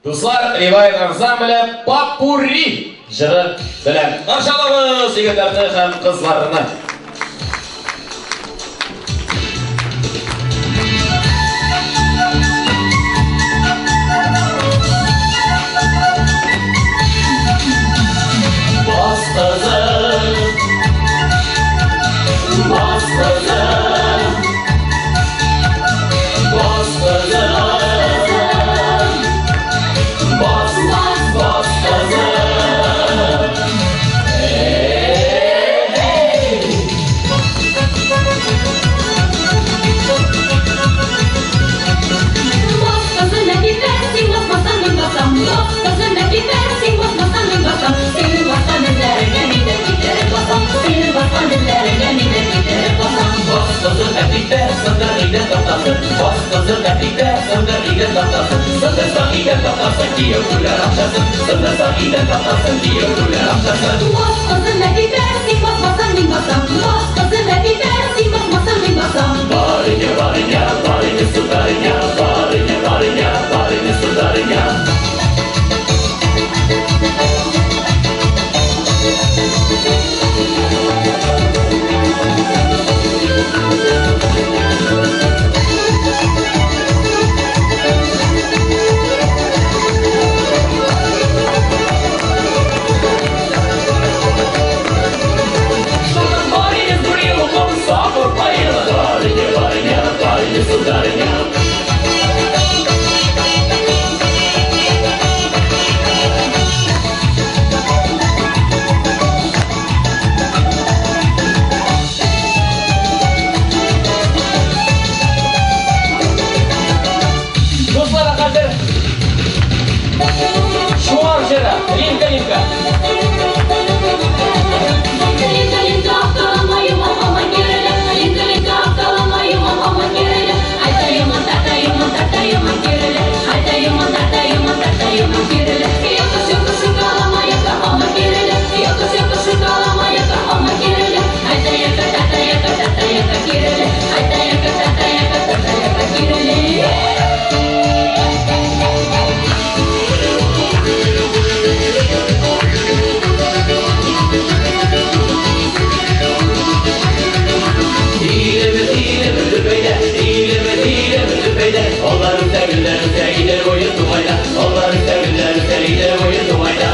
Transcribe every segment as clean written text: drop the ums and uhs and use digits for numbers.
Дуслар, Ревайв ансамбле Попурри җыры белән каршы алабыз егетләрне һәм кызларны. Бас кызым, бас кызым, бас кызым, бас, бас, бас кызым. Эй! Бас кызым, әпипә, син басмасаң, мин басам. Бас кызым, әпипә, син басмасаң, мин басам. Синең баскан эзләреңә мин дә китереп басам. Синең баскан эзләреңә мин дә китереп басам. Бас кызым, әпипә, сындыр идән тактасын. Бас кызым, әпипә, сындыр идән тактасын. Сындырсаң идән тактасын, кияү түләр акчасын. Сындырсаң идән тактасын, кияү түләр акчасын. Бас кызым, әпипә, син басмасаң, мин басам. Бас кызым, әпипә, син басмасаң, мин басам. Барыня, барыня, барыня, сударыня, барыня, барыня, барыня, сударыня. Что там барыня сдурела, луком сахар поела? Барыня, барыня, барыня, сударыня. Дуслар, хәзер Чуар җыры, Линка, Линка. Линка, линка, авкаламайым, ама киреле. Линка, линка, авкаламайым, ама киреле. Айтайым, татайым, татайым, киреле. Айтайым, татайым, татайым, киреле. Йока, сюка, шукаламаяка, ама киреле. Йока, сюка, шукаламаяка, ама киреле. Айтаяка, татаяка, татаяка, киреле. Айтаяка, татаяка, татаяка, киреле. Илебез, илебез төпәйдә, илебез, илебез төпәйдә. Алар үсә, гөлләр үсә, Идел буе тугайда. Алар үсә, гөлләр үсә, Идел буе тугайда.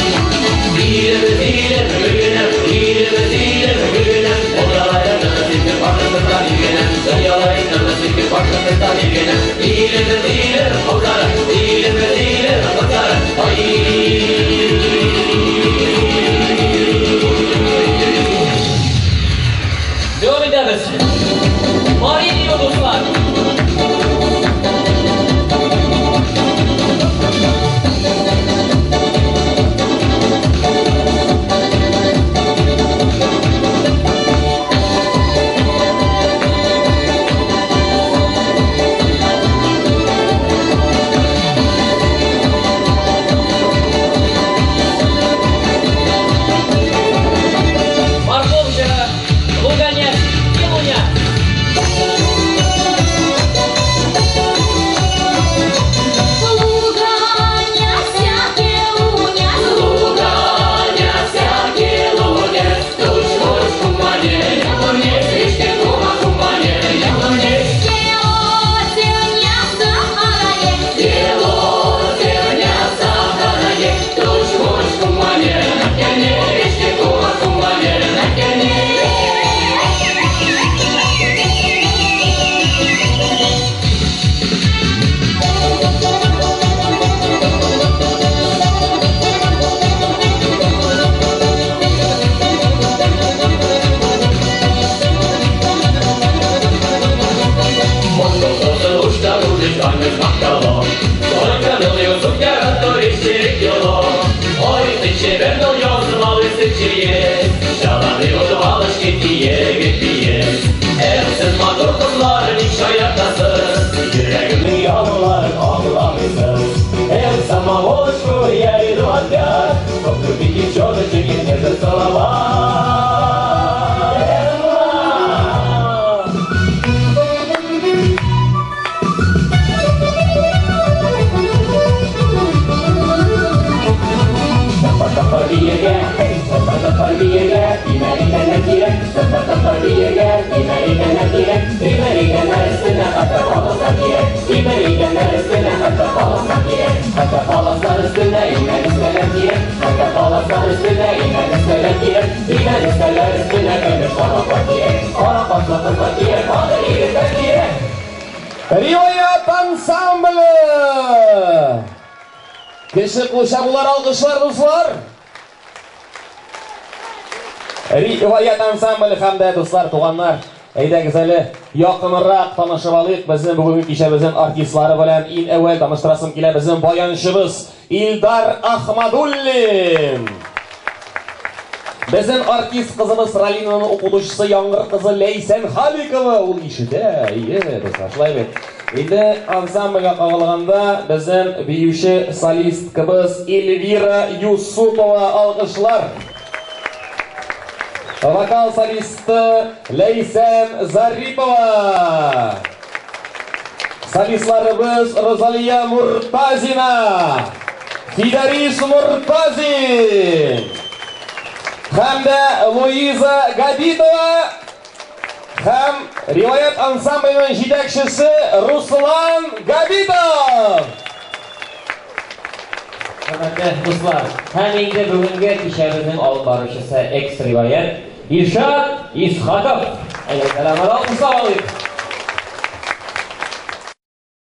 Илебез, илебез, гөлгенәм, илебез, илебез, гөлгенәм. Дөньяларны сизгер Башкортстан илгенәм. Дөньяларны сизгер Башкортстан илгенәм. Илебез, илебез, кызлары, илебез, илебез, кызлары. Ай! Дәвам итәбез. Мари дуслар. Морков җыры, Луганец и Луня. Кызлар биергә тимер идәннәр кирәк, тимер идәннәр өстенә хәтфә паласлар кирәк, тимер идәннәр өстенә хәтфә паласлар кирәк, хәтфә паласлар өстенә имән өстәлләр кирәк, хәтфә паласлар өстенә имән өстәлләр кирәк, имән өстәлләр өстенә көмеш табаклар кирәк, кара кашлы кызлар кирәк, батыр егетләр кирәк. Риваят ансамбле! Кеше кул чабулар, алкышлар, дуслар! Риваят ансамбле һәм дә дуслар, туганнар, әйдәгез әле якынрак танышып алыйк безнең бүгенге кичәбезнең артистлары белән. Иң әүвәл таныштырасым килә безнең баянчыбыз Илдар Ахмадуллин. Безнең артист кызыбыз Ралинаның укытучысы Яңгыр кызы Ләйсән Халикова, ул ишетә, әйе, дуслар, шулай бит. Инде ансамбльгә кагылганда безнең биюче солисткабыз Эльвира Юсупова, алкышлар. Вокал солисты Ләйсән Зарипова. Солистларыбыз Розалия Муртазина, Фидарис Муртазин һәм дә Луиза Габитова һәм Риваят ансамблінің җитәкчесе Руслан Габитов. Хөрмәтле дуслар, һәм инде бүгенге кичәбезнең алып баручысы экс-риваят Илшат Исхаков. Әйдә, сәлам, алкышлап алыйк.